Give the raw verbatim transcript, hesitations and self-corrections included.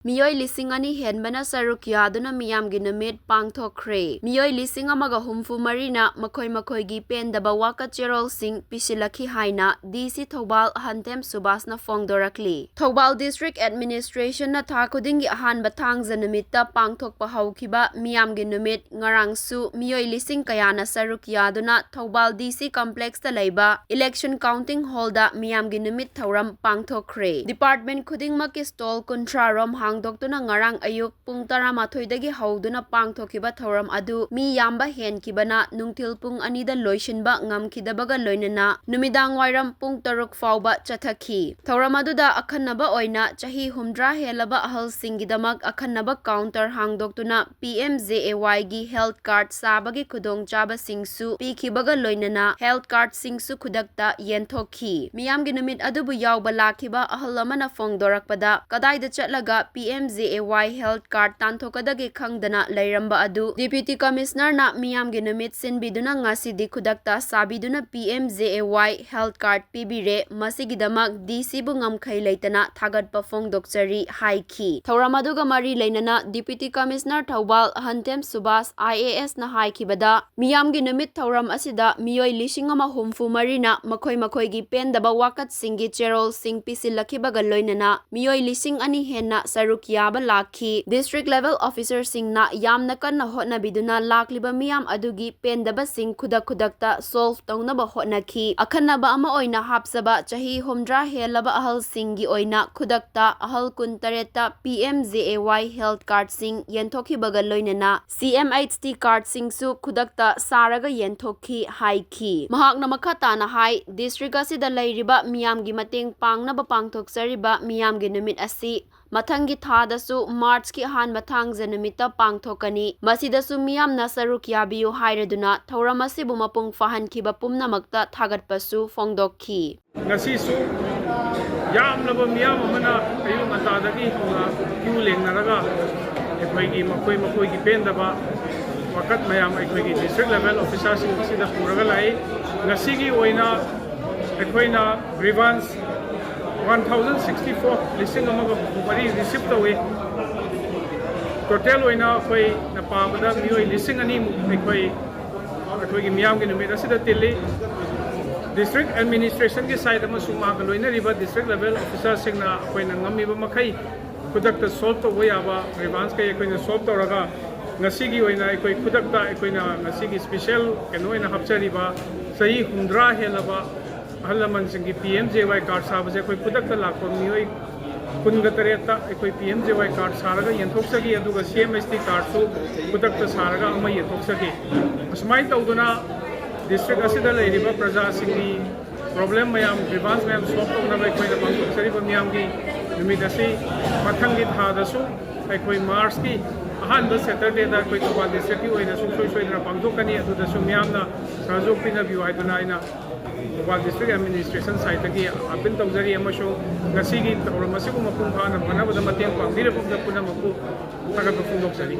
ꯃꯤꯑꯣꯏ ꯂꯤꯁꯤꯡ ꯑꯅꯤ ꯍꯦꯟꯕꯅ ꯁꯔꯨꯛ ꯌꯥꯗꯨꯅ ꯃꯤꯌꯥꯝꯒꯤ ꯅꯨꯃꯤꯠ ꯄꯥꯡꯊꯣꯛꯈ꯭ꯔꯦ꯫ ꯃꯤꯑꯣꯏ ꯂꯤꯁꯤꯡ ꯑꯃꯒ ꯍꯨꯝꯐꯨ ꯃꯔꯤꯅ ꯃꯈꯣꯏ ꯃꯈꯣꯏꯒꯤ ꯄꯦꯟꯗꯕ ꯋꯥꯀꯠ ꯆꯦꯔꯣꯜꯁꯤꯡ ꯄꯤꯁꯤꯜꯂꯛꯈꯤ ꯍꯥꯏꯅ ꯗꯤ ꯁꯤ ꯊꯧꯕꯥꯜ ꯍꯟꯇꯦꯝ ꯁꯨꯕꯥꯁꯅ ꯐꯣꯡꯗꯣꯔꯛꯂꯤ꯫ ꯊꯧꯕꯥꯜ District Administration ꯅ ꯊꯥ ꯈꯨꯗꯤꯡꯒꯤ ꯑꯍꯥꯟꯕ ꯊꯥꯡꯖ ꯅꯨꯃꯤꯠꯇ ꯄꯥꯡꯊꯣꯛꯄ ꯍꯧꯈꯤꯕ ꯃꯤꯌꯥꯝꯒꯤ ꯅꯨꯃꯤꯠ ꯉꯔꯥꯡꯁꯨ ꯃꯤꯑꯣꯏ ꯂꯤꯁꯤꯡ ꯀꯌꯥꯅ ꯁꯔꯨꯛ ꯌꯥꯗꯨꯅ ꯊꯧꯕꯥꯜ ꯗꯤ ꯁꯤ Complex ꯇ ꯂꯩꯕ Election Counting Hall ꯗ ꯃꯤꯌꯥꯝꯒꯤ ꯅꯨꯃꯤꯠ ꯊꯧꯔꯝ ꯄꯥꯡꯊꯣꯛꯈ꯭ꯔꯦ꯫ Department ꯈꯨꯗꯤꯡꯃꯛꯀꯤ stall ꯀꯨꯟꯊ꯭ꯔꯥ ꯔꯣꯝ ꯍꯥꯡꯗꯣꯛꯇꯨꯅ ꯉꯔꯥꯡ ꯑꯌꯨꯛ ꯄꯨꯡ ꯇꯔꯥꯃꯥꯊꯣꯏꯗꯒꯤ ꯍꯧꯗꯨꯅ ꯄꯥꯡꯊꯣꯛꯈꯤꯕ ꯊꯧꯔꯝ ꯑꯗꯨ ꯃꯤ ꯌꯥꯝꯕ ꯍꯦꯟꯈꯤꯕꯅ ꯅꯨꯡꯊꯤꯜ ꯄꯨꯡ ꯑꯅꯤꯗ ꯂꯣꯏꯁꯤꯟꯕ ꯉꯝꯈꯤꯗꯕꯒ ꯂꯣꯏꯅꯅ ꯅꯨꯃꯤꯗꯥꯡ ꯋꯥꯏꯔꯝ ꯄꯨꯡ ꯇꯔꯨꯛ ꯐꯥꯎꯕ ꯆꯠꯊꯈꯤ꯫ ꯊꯧꯔꯝ ꯑꯗꯨꯗ ꯑꯈꯟꯅꯕ ꯑꯣꯏꯅ ꯆꯍꯤ ꯍꯨꯝꯗ꯭ꯔꯥ ꯍꯦꯜꯂꯕ ꯑꯍꯜꯁꯤꯡꯒꯤꯗꯃꯛ ꯑꯈꯟꯅꯕ counter ꯍꯥꯡꯗꯣꯛꯇꯨꯅ P M J A Y ꯒꯤ health card ꯁꯥꯕꯒꯤ ꯈꯨꯗꯣꯡꯆꯥꯕꯁꯤꯡꯁꯨ ꯄꯤꯈꯤꯕꯒ ꯂꯣꯏꯅꯅ health card ꯁꯤꯡꯁꯨ ꯈꯨꯗꯛꯇ ꯌꯦꯟꯊꯣꯛꯈꯤ꯫ ꯃꯤꯌꯥꯝꯒꯤ ꯅꯨꯃꯤꯠ ꯑꯗꯨꯕꯨ ꯌꯥꯎꯕ ꯂꯥꯛꯈꯤꯕ ꯑꯍꯜ ꯑꯃꯅ ꯐꯣꯡꯗꯣꯔꯛꯄꯗ, ꯀꯗꯥꯏꯗ ꯆꯠꯂꯒ P M J A Y health card ꯇꯥꯟꯊꯣꯛꯀꯗꯒꯦ ꯈꯪꯗꯅ ꯂꯩꯔꯝꯕ ꯑꯗꯨ Deputy Commissioner ꯅ ꯃꯤꯌꯥꯝꯒꯤ ꯅꯨꯃꯤꯠ ꯁꯤꯟꯕꯤꯗꯨꯅ ꯉꯁꯤꯗꯤ ꯈꯨꯗꯛꯇ ꯁꯥꯕꯤꯗꯨꯅ P M J A Y health card ꯄꯤꯕꯤꯔꯦ꯫ ꯃꯁꯤꯒꯤꯗꯃꯛ D C ꯕꯨ ꯉꯝꯈꯩ ꯂꯩꯇꯅ ꯊꯥꯒꯠꯄ ꯐꯣꯡꯗꯣꯛꯆꯔꯤ ꯍꯥꯏꯈꯤ꯫ ꯊꯧꯔꯝ ꯑꯗꯨꯒ ꯃꯔꯤ ꯂꯩꯅꯅ Deputy Commissioner Thoubal ꯍꯟꯇꯦꯝ Subhas I A S ꯅ ꯍꯥꯏꯈꯤꯕꯗ, ꯃꯤꯌꯥꯝꯒꯤ ꯅꯨꯃꯤꯠ ꯊꯧꯔꯝ ꯑꯁꯤꯗ ꯃꯤꯑꯣꯏ ꯂꯤꯁꯤꯡ ꯑꯃ ꯍꯨꯝꯐꯨ ꯃꯔꯤꯅ ꯃꯈꯣꯏ ꯃꯈꯣꯏꯒꯤ ꯄꯦꯟꯗꯕ ꯋꯥꯀꯠꯁꯤꯡꯒꯤ ꯆꯦꯔꯣꯜꯁꯤꯡ ꯄꯤꯁꯤꯜꯂꯛꯈꯤꯕꯒ ꯂꯣꯏꯅꯅ ꯃꯤꯑꯣꯏ ꯂꯤꯁꯤꯡ ꯑꯅꯤ ꯍꯦꯟꯅ ꯁꯔꯨꯛ ꯌꯥꯕ ꯂꯥꯛꯈꯤ꯫ District Level Officer ꯁꯤꯡꯅ ꯌꯥꯝꯅ ꯀꯟꯅ ꯍꯣꯠꯅꯕꯤꯗꯨꯅ ꯂꯥꯛꯂꯤꯕ ꯃꯤꯌꯥꯝ ꯑꯗꯨꯒꯤ ꯄꯦꯟꯗꯕꯁꯤꯡ ꯈꯨꯗꯛ ꯈꯨꯗꯛꯇ solve ꯇꯧꯅꯕ ꯍꯣꯠꯅꯈꯤ꯫ ꯑꯈꯟꯅꯕ ꯑꯃ ꯑꯣꯏꯅ ꯍꯥꯞꯆꯕ ꯆꯍꯤ ꯍꯨꯝꯗ꯭ꯔꯥ ꯍꯦꯜꯂꯕ ꯑꯍꯜꯁꯤꯡꯒꯤ ꯑꯣꯏꯅ ꯈꯨꯗꯛꯇ ꯑꯍꯜ ꯀꯨꯟꯇꯔꯦꯠꯇ P M J A Y health card ꯁꯤꯡ ꯌꯦꯟꯊꯣꯛꯈꯤꯕꯒ ꯂꯣꯏꯅꯅ C M H T card ꯁꯤꯡꯁꯨ ꯈꯨꯗꯛꯇ ꯁꯥꯔꯒ ꯌꯦꯟꯊꯣꯛꯈꯤ ꯍꯥꯏꯈꯤ꯫ ꯃꯍꯥꯛꯅ ꯃꯈꯥ ꯇꯥꯅ ꯍꯥꯏ, district ꯑꯁꯤꯗ ꯂꯩꯔꯤꯕ ꯃꯤꯌꯥꯝꯒꯤ ꯃꯇꯦꯡ ꯄꯥꯡꯅꯕ ꯄꯥꯡꯊꯣꯛꯆꯔꯤꯕ ꯃꯤꯌꯥꯝꯒꯤ ꯅꯨꯃꯤꯠ ꯑꯁꯤ ꯃꯊꯪꯒꯤ ꯊꯥꯗꯁꯨ March ꯀꯤ ꯑꯍꯥꯟꯕ ꯊꯥꯡꯖ ꯅꯨꯃꯤꯠꯇ ꯄꯥꯡꯊꯣꯛꯀꯅꯤ꯫ ꯃꯁꯤꯗꯁꯨ ꯃꯤꯌꯥꯝꯅ ꯁꯔꯨꯛ ꯌꯥꯕꯤꯌꯨ ꯍꯥꯏꯔꯗꯨꯅ ꯊꯧꯔꯝ ꯑꯁꯤꯕꯨ ꯃꯄꯨꯡ ꯐꯥꯍꯟꯈꯤꯕ ꯄꯨꯝꯅꯃꯛꯇ ꯊꯥꯒꯠꯄꯁꯨ ꯐꯣꯡꯗꯣꯛꯈꯤ꯫ ꯉꯁꯤꯁꯨ ꯌꯥꯝꯂꯕ ꯃꯤꯌꯥꯝ ꯑꯃꯅ ꯑꯌꯨꯛ ꯉꯟꯇꯥꯗꯒꯤ ꯍꯧꯅ queue ꯂꯦꯡꯅꯔꯒ ꯑꯩꯈꯣꯏꯒꯤ ꯃꯈꯣꯏ ꯃꯈꯣꯏꯒꯤ ꯄꯦꯟꯗꯕ ꯋꯥꯀꯠ ꯃꯌꯥꯝ ꯑꯩꯈꯣꯏꯒꯤ district level officer ꯁꯤꯡ ꯑꯁꯤꯗ ꯄꯨꯔꯒ ꯂꯥꯛꯏ꯫ ꯉꯁꯤꯒꯤ ꯑꯣꯏꯅ ꯑꯩꯈꯣꯏꯅ grievance One thousand sixty four, ꯂꯤꯁꯤꯡ ꯑꯃꯒ ꯍꯨꯝꯐꯨ ꯃꯔꯤ ꯔꯤꯁꯤꯞ ꯇꯧꯏ꯫ ꯇꯣꯇꯦꯜ ꯑꯣꯏꯅ ꯑꯩꯈꯣꯏꯅ ꯄꯥꯕꯗ ꯃꯤꯑꯣꯏ ꯂꯤꯁꯤꯡ ꯑꯅꯤꯃꯨꯛ ꯑꯩꯈꯣꯏ ꯑꯩꯈꯣꯏꯒꯤ ꯃꯤꯌꯥꯝꯒꯤ ꯅꯨꯃꯤꯠ ꯑꯁꯤꯗ ꯇꯤꯜꯂꯤ꯫ ꯗꯤꯁꯇ꯭ꯔꯤꯛ ꯑꯦꯗꯃꯤꯅꯤꯁꯇ꯭ꯔꯦꯁꯟꯒꯤ ꯁꯥꯏꯠ ꯑꯃꯁꯨꯡ ꯃꯥꯒ ꯂꯣꯏꯅꯔꯤꯕ ꯗꯤꯁꯇ꯭ꯔꯤꯛ ꯂꯦꯚꯦꯜ ꯑꯣꯐꯤꯁꯔꯁꯤꯡꯅ ꯑꯩꯈꯣꯏꯅ ꯉꯝꯃꯤꯕ ꯃꯈꯩ ꯈꯨꯗꯛꯇ ꯁꯣꯜꯕ ꯇꯧꯕ ꯌꯥꯕ ꯒ꯭ꯔꯤꯚꯥꯟꯁꯈꯩ ꯑꯩꯈꯣꯏꯅ ꯁꯣꯜꯕ ꯇꯧꯔꯒ, ꯉꯁꯤꯒꯤ ꯑꯣꯏꯅ ꯑꯩꯈꯣꯏ ꯈꯨꯗꯛꯇ ꯑꯩꯈꯣꯏꯅ ꯉꯁꯤꯒꯤ ꯁ꯭ꯄꯦꯁꯦꯜ ꯀꯩꯅꯣ ꯑꯣꯏꯅ ꯍꯥꯞꯆꯔꯤꯕ ꯆꯍꯤ ꯍꯨꯝꯗ꯭ꯔꯥ ꯍꯦꯜꯂꯕ ꯑꯍꯜ ꯂꯃꯟꯁꯤꯡꯒꯤ ꯄꯤ ꯑꯦꯝ ꯖꯦ ꯋꯥꯏ ꯀꯥꯔꯗ ꯁꯥꯕꯁꯦ ꯑꯩꯈꯣꯏ ꯈꯨꯗꯛꯇ ꯂꯥꯛꯄ ꯃꯤꯑꯣꯏ ꯀꯨꯟꯒ ꯇꯔꯦꯠꯇ ꯑꯩꯈꯣꯏ ꯄꯤ ꯑꯦꯝ ꯖꯦ ꯋꯥꯏ ꯀꯥꯔꯗ ꯁꯥꯔꯒ ꯌꯦꯟꯊꯣꯛꯆꯈꯤ, ꯑꯗꯨꯒ ꯁꯤ ꯑꯦꯝ ꯑꯦꯁ ꯇꯤ ꯀꯥꯔꯗꯁꯨ ꯈꯨꯗꯛꯇ ꯁꯥꯔꯒ ꯑꯃ ꯌꯦꯟꯊꯣꯛꯆꯈꯤ꯫ ꯑꯁꯨꯃꯥꯏꯅ ꯇꯧꯗꯨꯅ ꯗꯤꯁꯇ꯭ꯔꯤꯛ ꯑꯁꯤꯗ ꯂꯩꯔꯤꯕ ꯄ꯭ꯔꯖꯥꯁꯤꯡꯒꯤ ꯄ꯭ꯔꯣꯕ꯭ꯂꯦꯝ ꯃꯌꯥꯝ, ꯒ꯭ꯔꯤꯚꯥꯟꯁ ꯃꯌꯥꯝ ꯁꯣꯜꯕ ꯇꯧꯅꯕ ꯑꯩꯈꯣꯏꯅ ꯄꯥꯡꯊꯣꯛꯆꯔꯤꯕ ꯃꯤꯌꯥꯝꯒꯤ ꯅꯨꯃꯤꯠ ꯑꯁꯤ ꯃꯊꯪꯒꯤ ꯊꯥꯗꯁꯨ ꯑꯩꯈꯣꯏ ꯃꯥꯔꯆꯀꯤ ꯑꯍꯥꯟꯕ ꯁꯦꯇꯔꯗꯦꯗ ꯑꯩꯈꯣꯏ ꯊꯧꯕꯥꯜ ꯗꯤꯁꯇ꯭ꯔꯤꯛꯀꯤ ꯑꯣꯏꯅ ꯁꯨꯡꯁꯣꯏ ꯁꯣꯏꯗꯅ ꯄꯥꯡꯊꯣꯛꯀꯅꯤ꯫ ꯑꯗꯨꯗꯁꯨ ꯃꯤꯌꯥꯝꯅ ꯁꯍꯌꯣꯒ ꯄꯤꯅꯕꯤꯌꯨ ꯍꯥꯏꯗꯨꯅ ꯑꯩꯅ ꯊꯧꯕꯥꯜ ꯗꯤꯁꯇ꯭ꯔꯤꯛ ꯑꯦꯗꯃꯤꯅꯤꯁꯇ꯭ꯔꯦꯁꯟ ꯁꯥꯏꯠꯇꯒꯤ ꯑꯥꯄꯤꯜ ꯇꯧꯖꯔꯤ, ꯑꯃꯁꯨꯡ ꯉꯁꯤꯒꯤ ꯊꯧꯔꯝ ꯑꯁꯤꯕꯨ ꯃꯄꯨꯡ ꯐꯥꯅ ꯐꯅꯕꯗ ꯃꯇꯦꯡ ꯄꯥꯡꯕꯤꯔꯕ ꯄꯨꯝꯅꯃꯛꯄꯨ ꯊꯥꯒꯠꯄ ꯐꯣꯡꯗꯣꯛꯆꯔꯤ꯫